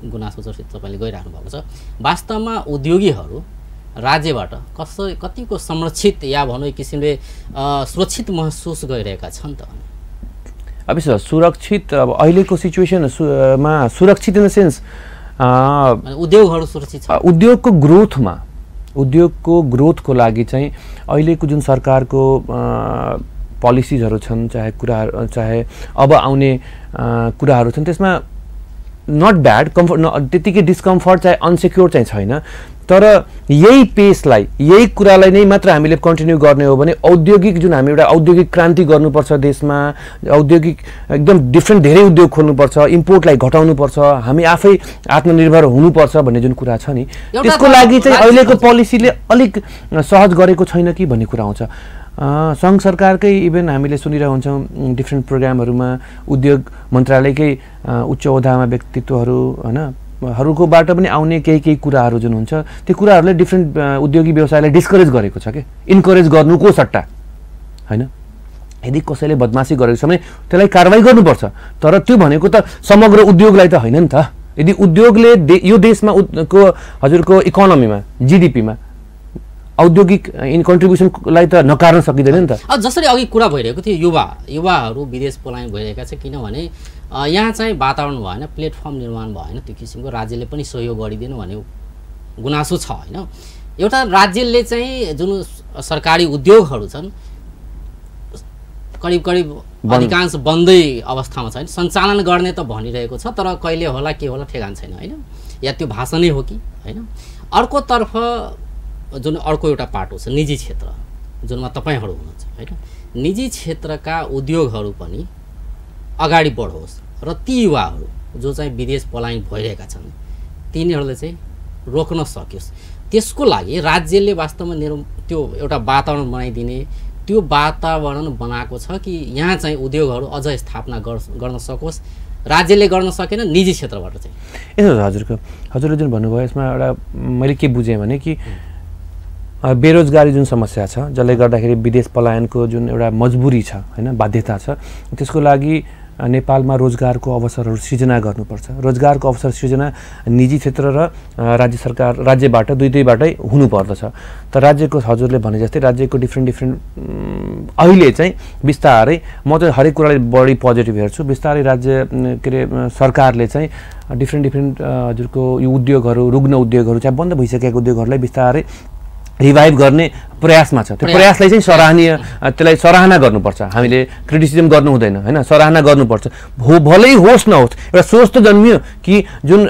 गुनासो जसरी तपाईँले गइराख्नु भएको छ। वास्तवमा उद्योगीहरू राज्यबाट कतिको संरक्षित या भनौँ एक किसिमले सुरक्षित महसुस गरिरहेका छन् त?
अब यसो सुरक्षित, अब अहिलेको सिचुएसनमा सुरक्षित इन द सेन्स
उद्योगहरू सुरक्षित छ?
उद्योगको ग्रोथको लागि चाहिँ अहिलेको जुन सरकारको पोलिसिजहरू छन्, चाहे अब आउने कुराहरू छन्, त्यसमा नट ब्याड, त्यतिकै डिस्कम्फर्ट चाहे अनसेक्योर चाहिँ छैन। तर यही पेसलाई, यही कुरालाई नै मात्र हामीले कन्टिन्यू गर्ने हो भने औद्योगिक जुन हामी एउटा औद्योगिक क्रान्ति गर्नुपर्छ देशमा, औद्योगिक एकदम डिफ्रेन्ट धेरै उद्योग खोल्नुपर्छ, इम्पोर्टलाई घटाउनुपर्छ, हामी आफै आत्मनिर्भर हुनुपर्छ भन्ने जुन कुरा छ नि, त्यसको लागि चाहिँ अहिलेको पोलिसीले अलिक सहज गरेको छैन कि भन्ने कुरा आउँछ। सङ्घ सरकारकै इभन हामीले सुनिरहेको हुन्छौँ डिफ्रेन्ट प्रोग्रामहरूमा उद्योग मन्त्रालयकै उच्च ओहदामा व्यक्तित्वहरू होइन हरूकोबाट पनि आउने केही कुराहरू जुन हुन्छ त्यो कुराहरूले डिफ्रेन्ट उद्योगी व्यवसायलाई डिस्करेज गरेको छ कि इन्करेज गर्नुको सट्टा होइन। यदि कसैले बदमासी गरेको छ भने त्यसलाई कारवाही गर्नुपर्छ, तर त्यो भनेको त समग्र उद्योगलाई त होइन नि त, यदि उद्योगले यो देशमा को हजुरको इकोनोमीमा जीडीपीमा औद्योगिक कन्ट्रिब्युसनलाई त नकार्न सकिँदैन नि त।
जसरी अघि कुरा भइरहेको थियो युवाहरू विदेश पलायन भइरहेका छ, किनभने यहाँ चाहिँ वातावरण भएन, प्लेटफर्म निर्माण भएन, त्यो किसिमको राज्यले पनि सहयोग गरिदिनु भन्ने गुनासो छ होइन। एउटा राज्यले चाहिँ जुन सरकारी उद्योगहरू छन् करिब अधिकांश बन्दै अवस्थामा छैन, सञ्चालन गर्ने त भनिरहेको छ, तर कहिले होला के होला ठेगान छैन होइन, या त्यो भाषा नै हो कि होइन। अर्कोतर्फ जुन अर्को एउटा पाटो छ निजी क्षेत्र, जुनमा तपाईँहरू हुनुहुन्छ होइन, निजी क्षेत्रका उद्योगहरू पनि अगाडि बढोस् र ती युवाहरू जो चाहिँ विदेश पलायन भइरहेका छन् तिनीहरूले चाहिँ रोक्न सकियोस्, त्यसको लागि राज्यले वास्तवमा त्यो एउटा वातावरण बनाइदिने, त्यो वातावरण बनाएको छ कि यहाँ चाहिँ उद्योगहरू अझ स्थापना गर्न सकोस्, राज्यले गर्न सकेन निजी क्षेत्रबाट चाहिँ।
यसो हजुरले जुन भन्नुभयो यसमा एउटा मैले के बुझेँ भने कि बेरोजगारी जुन समस्या छ जसले गर्दाखेरि विदेश पलायनको जुन एउटा मजबुरी छ होइन, बाध्यता छ, त्यसको लागि नेपालमा रोजगारको अवसरहरू सृजना गर्नुपर्छ। रोजगारको अवसर सृजना निजी क्षेत्र र राज्यबाट दुईटैबाटै हुनुपर्दछ। त राज्यको हजुरले भने जस्तै राज्यको डिफ्रेन्ट अहिले चाहिँ बिस्तारै म चाहिँ हरेक कुरालाई बढी पोजिटिभ हेर्छु, बिस्तारै राज्य के अरे सरकारले चाहिँ डिफ्रेन्ट हजुरको यो उद्योगहरू रुग्ण उद्योगहरू चाहिँ बन्द भइसकेको उद्योगहरूलाई बिस्तारै रिभाइभ गर्ने प्रयासमा छ। त्यो प्रयासलाई चाहिँ सराहनीय, त्यसलाई सराहना गर्नुपर्छ, हामीले क्रिटिसिजम गर्नु हुँदैन होइन, सराहना गर्नुपर्छ। भलै होस् नहोस् एउटा सोच त जन्मियो कि जुन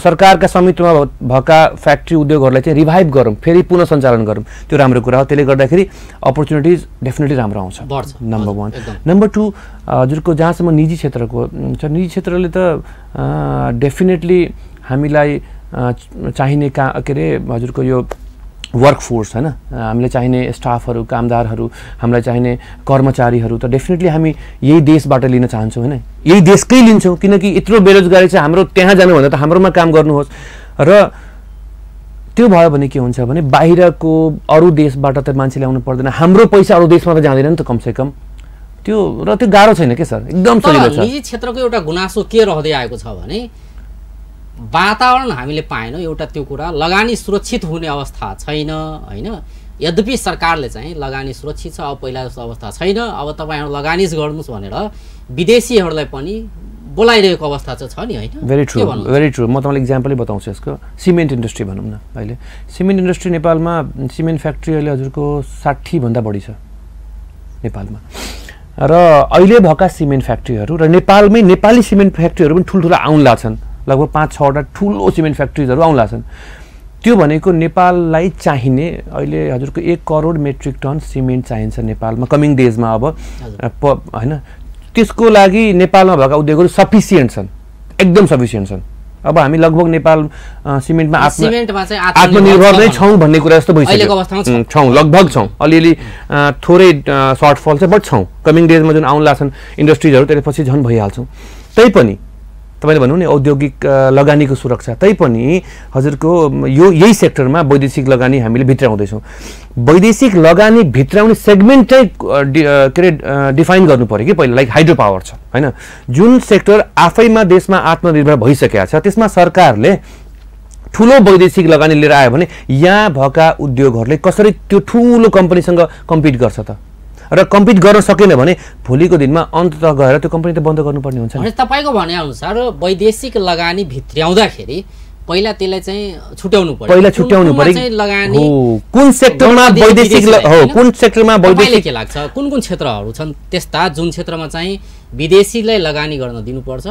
सरकारका स्वामित्वमा भएका फ्याक्ट्री उद्योगहरूलाई चाहिँ रिभाइभ गरौँ, फेरि पुनः सञ्चालन गरौँ, त्यो राम्रो कुरा हो। त्यसले गर्दाखेरि अपर्च्युनिटिज डेफिनेटली राम्रो आउँछ, नम्बर 1। नम्बर 2 हजुरको जहाँसम्म निजी क्षेत्रको छ, निजी क्षेत्रले त डेफिनेटली हामीलाई चाहिने के अरे हजुरको यो वर्कफोर्स होइन, हामीलाई चाहिने स्टाफहरू, कामदारहरू, हामीलाई चाहिने कर्मचारीहरू त डेफिनेटली हामी यही देशबाट लिन चाहन्छौँ होइन, यही देशकै लिन्छौँ, किनकि यत्रो बेरोजगारी छ, हाम्रो त्यहाँ जानुभन्दा त हाम्रोमा काम गर्नुहोस्। र त्यो भयो भने के हुन्छ भने बाहिरको अरू देशबाट त मान्छे ल्याउनु पर्दैन, हाम्रो पैसा अरू देशमा त जाँदैन नि त कमसेकम, त्यो र त्यो गाह्रो छैन के सर, एकदम सजिलो छ।
निजी क्षेत्रको एउटा गुनासो के रहँदै आएको छ भने वातावरण हामीले पाएनौँ, एउटा त्यो कुरा लगानी सुरक्षित हुने अवस्था छैन होइन। यद्यपि सरकारले चाहिँ लगानी सुरक्षित छ, अब पहिला जस्तो अवस्था छैन, अब तपाईँहरू लगानी गर्नुहोस् भनेर विदेशीहरूलाई पनि बोलाइरहेको अवस्था चाहिँ छ नि होइन।
भेरी ट्रु म तपाईँलाई इक्जाम्पलै बताउँछु यसको। सिमेन्ट इन्डस्ट्री भनौँ न, अहिले सिमेन्ट इन्डस्ट्री नेपालमा सिमेन्ट फ्याक्ट्री अहिले हजुरको 60 भन्दा बढी छ नेपालमा, र अहिले भएका सिमेन्ट फ्याक्ट्रीहरू र नेपालमै नेपाली सिमेन्ट फ्याक्ट्रीहरू पनि ठुल्ठुला आउला छन्, लगभग 5-6वटा ठुलो सिमेन्ट फ्याक्ट्रिजहरू आउला छन्। त्यो भनेको नेपाललाई चाहिने अहिले हजुरको 1 करोड मेट्रिक टन सिमेन्ट चाहिन्छ नेपालमा कमिङ डेजमा अब होइन। त्यसको लागि नेपालमा भएका उद्योगहरू सफिसियन्ट छन्, एकदम सफिसियन्ट छन्। अब हामी लगभग नेपाल सिमेन्टमा आत्मनिर्भर नै छौँ भन्ने कुरा जस्तो भइसक्यो, छौँ लगभग छौँ, अलिअलि थोरै सर्टफल चाहिँ बट छौँ। कमिङ डेजमा जुन आउला छन् इन्डस्ट्रिजहरू त्यसपछि झन् भइहाल्छौँ। तैपनि तपाईँले भन्नु नि औद्योगिक लगानीको सुरक्षा, तैपनि हजुरको यही सेक्टरमा वैदेशिक लगानी हामीले भित्राउँदैछौँ। वैदेशिक लगानी भित्राउने सेगमेन्ट चाहिँ के अरे डिफाइन गर्नु पऱ्यो कि पहिला, लाइक हाइड्रो पावर छ होइन, जुन सेक्टर आफैमा देशमा आत्मनिर्भर भइसकेको छ त्यसमा सरकारले ठुलो वैदेशिक लगानी लिएर आयो भने यहाँ भएका उद्योगहरूले कसरी त्यो ठुलो कम्पनीसँग कम्पिट गर्छ त, र कम्पिट गर्न सकेन भने भोलिको दिनमा अन्ततः गएर त्यो कम्पनी त बन्द गर्नुपर्ने हुन्छ।
तपाईँको भनेअनुसार वैदेशिक लगानी भित्र्याउँदाखेरि पहिला त्यसलाई चाहिँ छुट्याउनु पर्यो,
पहिला छुट्याउनु पर्यो कुन सेक्टरमा वैदेशिक कुन सेक्टरमा वैदेशिक
के लाग्छ, कुन क्षेत्रहरू छन् त्यस्ता जुन क्षेत्रमा चाहिँ विदेशीलाई लगानी गर्न दिनुपर्छ,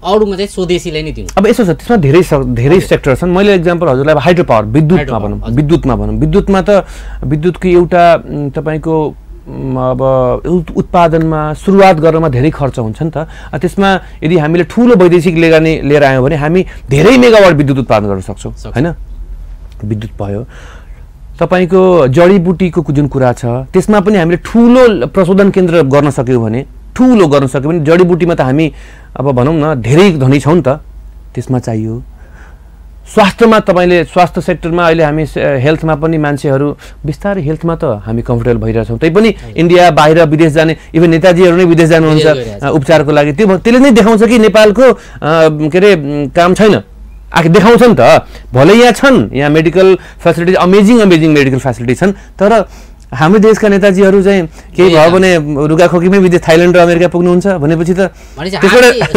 अरूमा चाहिँ स्वदेशीलाई नै दिनु।
अब यसो छ, त्यसमा धेरै सेक्टर छन्। मैले एक्जाम्पल हजुरलाई अब हाइड्रो पावर विद्युतमा भनौँ, विद्युतमा त विद्युतको एउटा तपाईँको अब उत्पादनमा सुरुवात गर्नमा धेरै खर्च हुन्छ नि त। त्यसमा यदि हामीले ठुलो वैदेशिक लगानी लिएर आयौँ भने हामी धेरै मेगावाट विद्युत उत्पादन गर्न सक्छौँ होइन। विद्युत भयो, तपाईँको जडीबुटीको जुन कुरा छ त्यसमा पनि हामीले ठुलो प्रशोधन केन्द्र गर्न सक्यौँ भने, ठुलो गर्न सक्यो भने जडीबुटीमा त हामी अब भनौँ न धेरै धनी छौँ नि त, त्यसमा चाहियो। स्वास्थ्यमा तपाईँले स्वास्थ्य सेक्टरमा अहिले हामी हेल्थमा पनि मान्छेहरू बिस्तारै हेल्थमा त हामी कम्फर्टेबल भइरहेछौँ। तैपनि इन्डिया बाहिर विदेश जाने इभन नेताजीहरू नै विदेश जानुहुन्छ उपचारको लागि, त्यसले नै देखाउँछ कि नेपालको के अरे काम छैन। आखिर देखाउँछ नि त, भले यहाँ छन्, यहाँ medical facilities amazing medical facility छन्, तर हाम्रो देशका नेताजीहरू चाहिँ केही भयो भने रुगाखोकीमै विदेश थाइल्यान्ड र अमेरिका पुग्नुहुन्छ भनेपछि त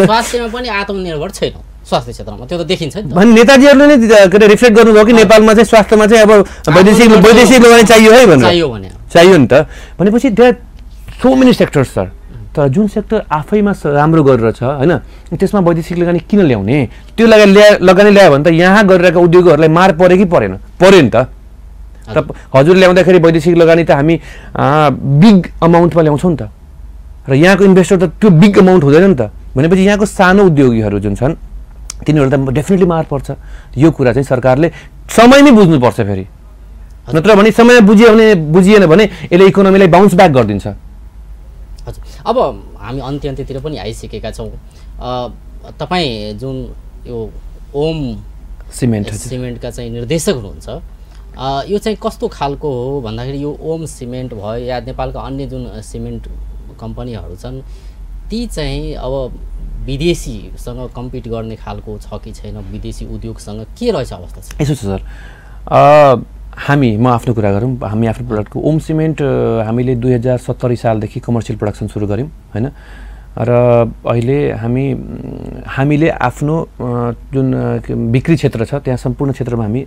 स्वास्थ्यमा पनि आत्मनिर्भर छैन स्वास्थ्य क्षेत्रमा, त्यो त देखिन्छ नि।
भने नेताजीहरूले नै के अरे रिफ्लेक्ट गर्नुभयो कि नेपालमा चाहिँ स्वास्थ्यमा चाहिँ अब वैदेशिक लगानी चाहियो है भनेर चाहियो नि त। भनेपछि there so many sectors sir, तर जुन सेक्टर आफैमा राम्रो गरेर छ होइन त्यसमा वैदेशिक लगानी किन ल्याउने? त्यो लगानी ल्यायो भने त यहाँ गरिरहेका उद्योगहरूलाई मार पऱ्यो कि परेन? पऱ्यो नि त। र हजुर ल्याउँदाखेरि वैदेशिक लगानी त हामी बिग अमाउन्टमा ल्याउँछौँ नि त, र यहाँको इन्भेस्टर त त्यो बिग अमाउन्ट हुँदैन नि त। भनेपछि यहाँको सानो उद्योगीहरू जुन छन् तिनीहरू त डेफिनेटली मार पर्छ। यो कुरा चाहिँ सरकारले समयमै बुझ्नुपर्छ फेरि, नत्र भने समयमा बुझिएन भने यसले इकोनोमीलाई बााउन्स ब्याक गरिदिन्छ।
हजुर, अब हामी अन्त्यतिर पनि आइसकेका छौँ। तपाईँ जुन यो ओम सिमेन्टका चाहिँ निर्देशक हुनुहुन्छ, यो चाहिँ कस्तो खालको हो भन्दाखेरि यो ओम सिमेन्ट भयो या नेपालका अन्य जुन सिमेन्ट कम्पनीहरू छन् ती चाहिँ अब विदेशीसँग कम्पिट गर्ने खालको छ कि छैन? विदेशी उद्योगसँग के रहेछ अवस्था छ?
यसो छ सर, म आफ्नो कुरा गरौँ, हामी आफ्नो प्रडक्टको ओम सिमेन्ट हामीले 2070 सालदेखि कमर्सियल प्रोडक्सन सुरु गऱ्यौँ होइन, र अहिले हामीले आफ्नो जुन बिक्री क्षेत्र छ त्यहाँ सम्पूर्ण क्षेत्रमा हामी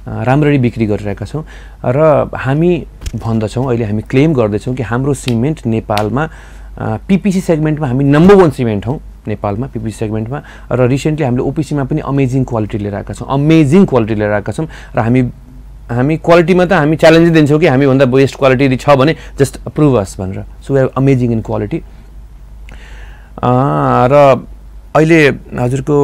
राम्ररी बिक्री गरिरहेका छौँ। र हामी भन्दछौँ, अहिले हामी क्लेम गर्दैछौँ कि हाम्रो सिमेन्ट नेपालमा पिपिसी सेगमेन्टमा हामी नम्बर 1 सिमेन्ट हौँ नेपालमा पिपिसी सेगमेन्टमा। र रिसेन्टली हामीले ओपिसीमा पनि अमेजिङ क्वालिटी लिएर आएका छौँ। र हामी क्वालिटीमा त हामी च्यालेन्ज दिन्छौँ कि हामीभन्दा बेस्ट क्वालिटी छ भने जस्ट प्रुभ अस भनेर। So we are amazing in quality. र अहिले हजुरको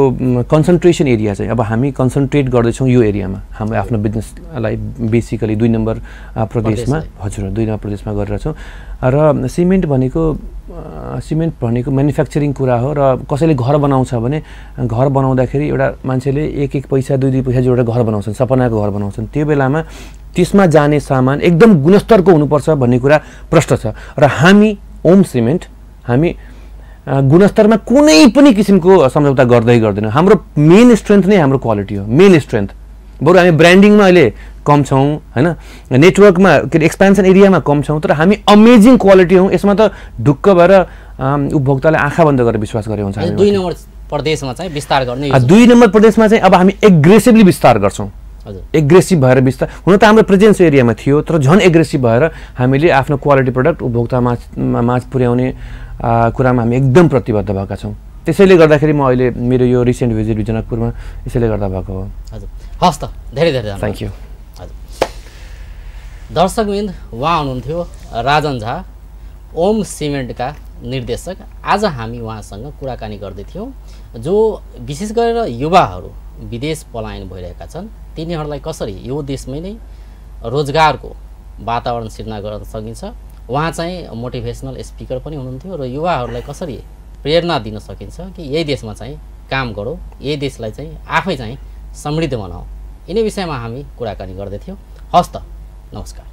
कन्सन्ट्रेसन एरिया चाहिँ अब हामी कन्सन्ट्रेट गर्दैछौँ यो एरियामा, हाम्रो आफ्नो बिजनेसलाई बेसिकली 2 नम्बर प्रदेशमा, हजुर 2 नम्बर प्रदेशमा गरेर छौँ। र सिमेन्ट भनेको म्यानुफ्याक्चरिङ कुरा हो। र कसैले घर बनाउँछ भने घर बनाउँदाखेरि एउटा मान्छेले 1 पैसा 2 पैसा जोडेर घर बनाउँछन्, सपनाको घर बनाउँछन्। त्यो बेलामा त्यसमा जाने सामान एकदम गुणस्तरको हुनुपर्छ भन्ने कुरा प्रश्न छ। र हामी ओम सिमेन्ट गुणस्तरमा कुनै पनि किसिमको सम्झौता गर्दैन। हाम्रो मेन स्ट्रेन्थ नै हाम्रो क्वालिटी हो, मेन स्ट्रेन्थ। बरु हामी ब्रान्डिङमा अहिले कम छौँ होइन, नेटवर्कमा के अरे एक्सपेन्सन एरियामा कम छौँ, तर हामी अमेजिङ क्वालिटी हौँ। यसमा त ढुक्क भएर उपभोक्ताले आँखा बन्द गरेर विश्वास गरे हुन्छ।
2 नम्बर प्रदेशमा चाहिँ विस्तार गर्ने,
2 नम्बर प्रदेशमा चाहिँ अब हामी एग्रेसिभली विस्तार गर्छौँ। एग्रेसिभ भएर विस्तार हुन त हाम्रो प्रेजेन्स एरियामा थियो, तर झन् एग्रेसिभ भएर हामीले आफ्नो क्वालिटी प्रडक्ट उपभोक्तामा पुर्याउने कुरामा हामी एकदम प्रतिबद्ध भएका छौँ। त्यसैले गर्दाखेरि म अहिले मेरो यो रिसेन्ट भिजिट जनकपुरमा यसैले गर्दा भएको हो।
हजुर, हस् त, धेरै धन्यवाद।
Thank you.
हजुर, दर्शकवृन्द, उहाँ हुनुहुन्थ्यो राजन झा, ओम सिमेन्टका निर्देशक। आज हामी उहाँसँग कुराकानी गर्दै थियौँ। जो विशेष गरेर युवाहरू विदेश पलायन भइरहेका छन् तिनीहरूलाई कसरी यो देशमै नै रोजगारको वातावरण सिर्जना गर्न सकिन्छ। उहाँ चाहिँ मोटिभेसनल स्पिकर पनि हुनुहुन्थ्यो र युवाहरूलाई कसरी प्रेरणा दिन सकिन्छ कि यही देशमा चाहिँ काम गरौँ, यही देशलाई चाहिँ आफै चाहिँ समृद्ध बनाऊ, यिनै विषयमा हामी कुराकानी गर्दै थियौँ। हस् त, नमस्कार।